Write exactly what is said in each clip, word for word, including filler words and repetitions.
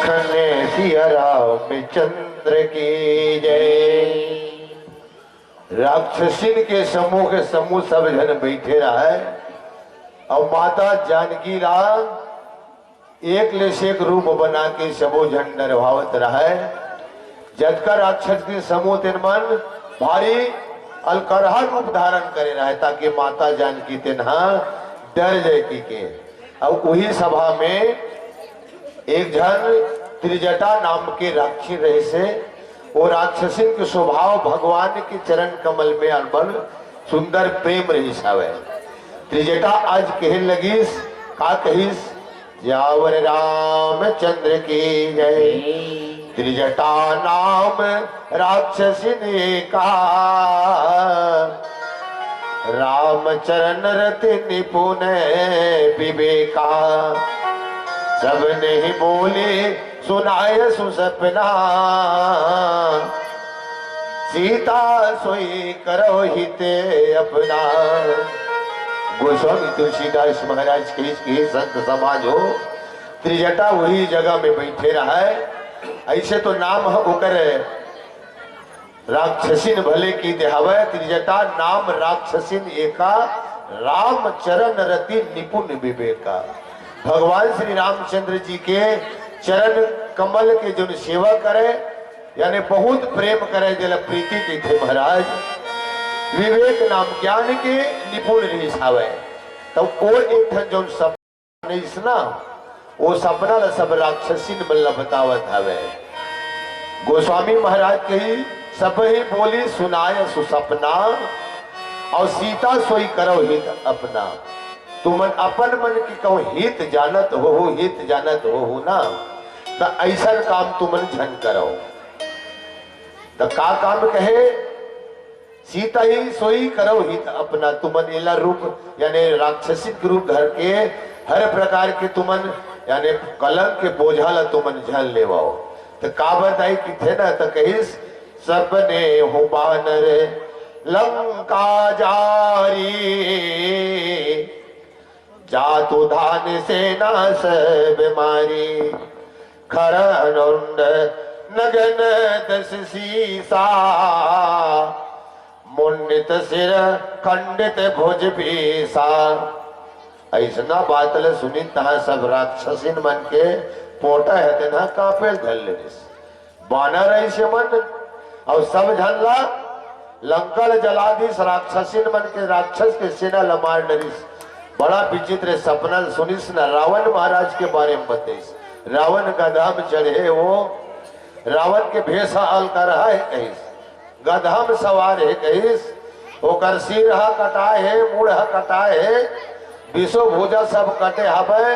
कन्हैया रामचंद्र की जय। राक्षसिन के समूह के समूह सब झन बैठे रहय अउ माता जानकी ला एक ले से एक रूप बना के सबो झन डरवावत रहय। जतका राक्षस के समूह तेन मन भारी अलकरहा रूप धारण करे रहय, ताकि माता जानकी तेन हा डर जाय की के। अउ उही सभा में एक झन त्रिजटा नाम के राक्षसी रहिस हे। वो राक्षसिन के स्वभाव भगवान के चरण कमल में अनबन सुंदर प्रेम रहिस हवय। त्रिजटा आज कहे लगिस, का कहिस? सियावर रामचंद्र की जय। त्रिजटा नाम राक्षसिन एका, रामचरण रति निपुन विवेका। सब नहीं बोले सुनाय सुसपना, सीता सोई करौ हित अपना। गोस्वामी तुलसीदास महाराज के, के संत समाज हो, त्रिजटा वही जगह में बैठे रहय। ऐसे तो नाम ह ओकर राक्षसिन भले की देहावय, त्रिजटा नाम राक्षसिन एका, राम चरण रति निपुन विवेका। भगवान श्री रामचंद्र जी के चरण कमल के जोन सेवा करे, यानी बहुत प्रेम करे, जेला प्रीति कहिथे महाराज, विवेक नाम ज्ञान के निपुन रिहिस हावय। तब वो एक ठन जोन सपना रहिस ना, वो सपना ला सब राक्षसिन मन ला बतावत हवे। गोस्वामी महाराज कही, सब ही बोली सुनाय सुसपना, और सीता सोई करौ हित अपना। तुमन अपन मन के कहूँ हित जानत हो, हित जानत हो ना, त ऐसन काम तुमन झन करौ। त का काम कहे? सीता ही सोई करौ हित अपना। तुमन एला रूप, यानी राक्षसी के रूप धर के हर प्रकार के तुमन, यानी कलंक के बोझा ला तुमन झन लेवव। त का बताई किथे ना, त कहिस, सपने हूँ बानर लंका जारी, जातु धान सेना सब मारी। खर अनुंड नगन दस सीसा, मुंडित सिर खंडित भुज भीसा। ऐसना बात ल सुनिन तहाँ सब राक्षसिन मन के पोटा हे तेन ह कांपे ल धर लेनिस। बानर ऐसे मन, अउ सब झन ला लंका ल जला दिस, राक्षसिन मन के, राक्षस के सेना ल मार डरिस। बड़ा विचित्र सपना सुनिस न, रावण महाराज के बारे में बतइस। रावण गधा में चढ़े, वो रावण के भेष अलकरहा हे कहिस, गधा में सवार हे कहिस, ओकर सिर ह कटाए हे, मुड़ ह कटाए हे, बिसो भुजा सब कटे हवय,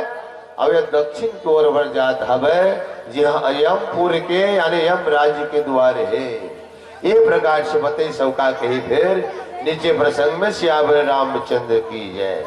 अउ ये दक्षिण के ओर बर जात हवय, जिहां यमपुर के यानी यम राज्य के द्वार हे। ये प्रकार से बतइस अउ का कही फेर नीचे प्रसंग में सियावर रामचंद्र की जय।